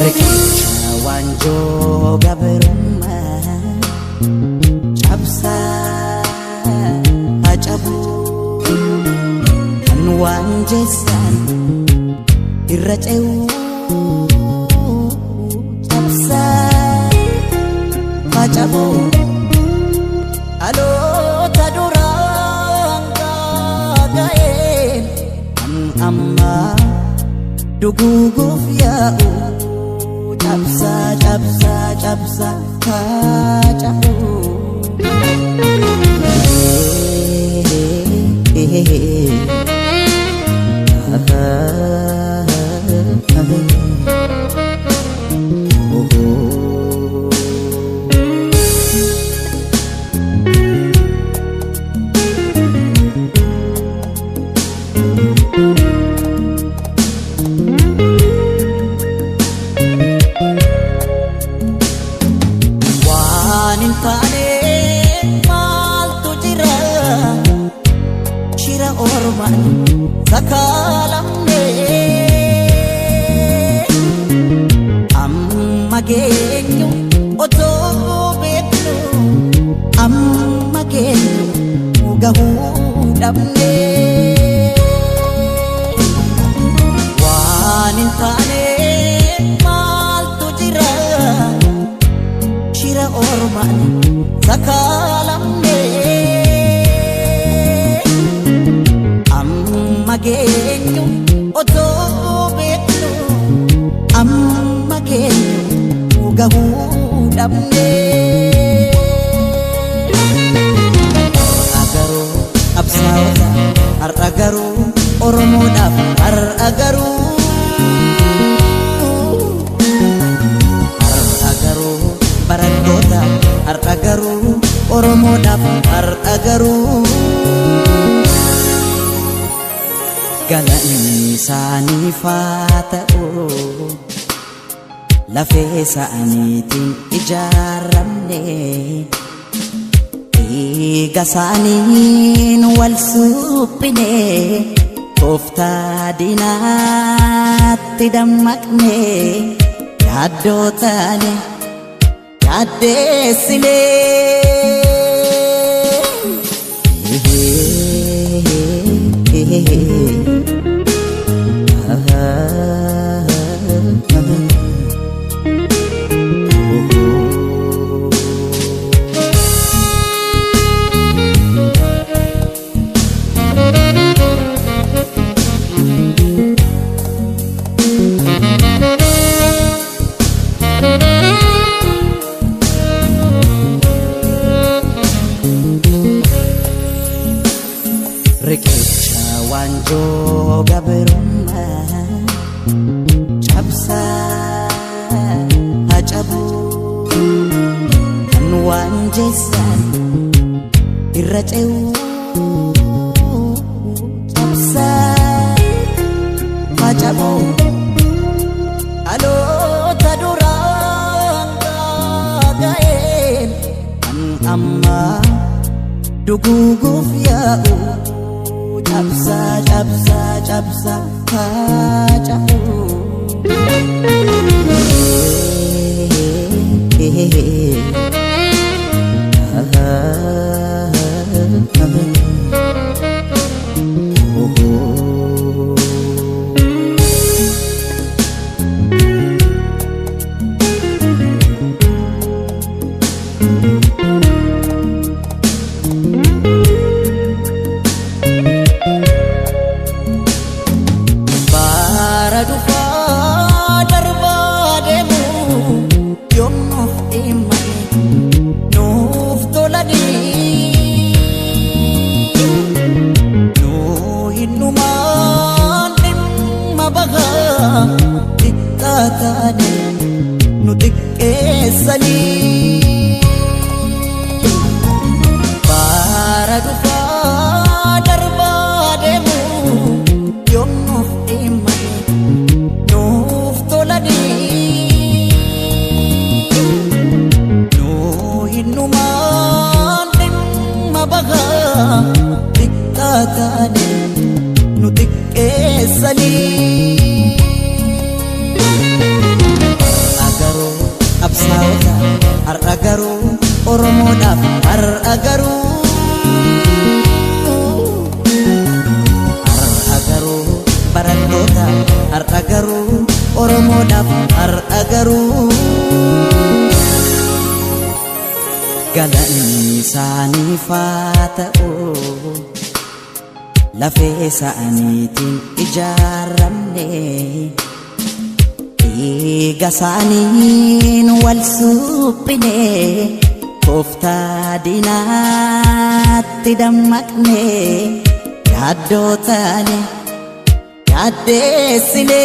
Riqicha waanjoo gabrummaa cabsaa hacabu kan waan jeessan irra ce'u cabsaa hacabu dhaloota duraan gaaga'een kan ammaa duguuguuf yaa'u cabsaa cabsaa cabsaa hacabu. Waan hin taane maaltu jira shira ormaan sakaalamne amma geenyu otoo beeknu amma geenyu gahuu dhabne. Waan hin taane maaltu jira shira ormaan sakaalamne amma geenyu otoo beeknu amma geenyu gahuu dhabne. Har'a garuu absaa'ota har'a garuu Oromoodhaaf har'a garuu. Har'a garuu barattoota har'a garuu Oromoodhaaf har'a garuu. Galanni isaaniif haa ta'u lafee isaaniitiin ijaaramne dhiiga isaaniin wal suphine tooftaa diinaatti dammaqne yaaddoo taane yaaddeessine. Riqicha waanjoo gabrummaa cabsaa hacabu kan waan jeessan irra ce'u cabsaa hacabu dhaloota duraan gaaga'een kan ammaa duguuguuf yaa'u cabsaa cabsaa cabsaa hacabu. Bara dhufaa darbaa deemu yoom nuuf dhimmame nuuf tolanii nuu hinnumaan dhimma bahaa xiqqaa taane nu xiqqeessanii. Bara dhufaa darbaa deemu yoom nuuf dhimmame nuuf tolanii nuu hinnumaan dhimma bahaa xiqqaa taane nu xiqqeessanii. keessanii. Har'a garuu qabsaa'ota, har'a garuu Oromoodhaaf, har'a garuu. Har'a garuu barattoota, har'a garuu Oromoodhaaf, har'a garuu. Galanni isaaniif haa ta'u, lafee isaaniitiin ijaaramne, dhiiga isaaniin wal suphine, tooftaa diinaatti dammaqne, yaaddoo taane yaaddeessine.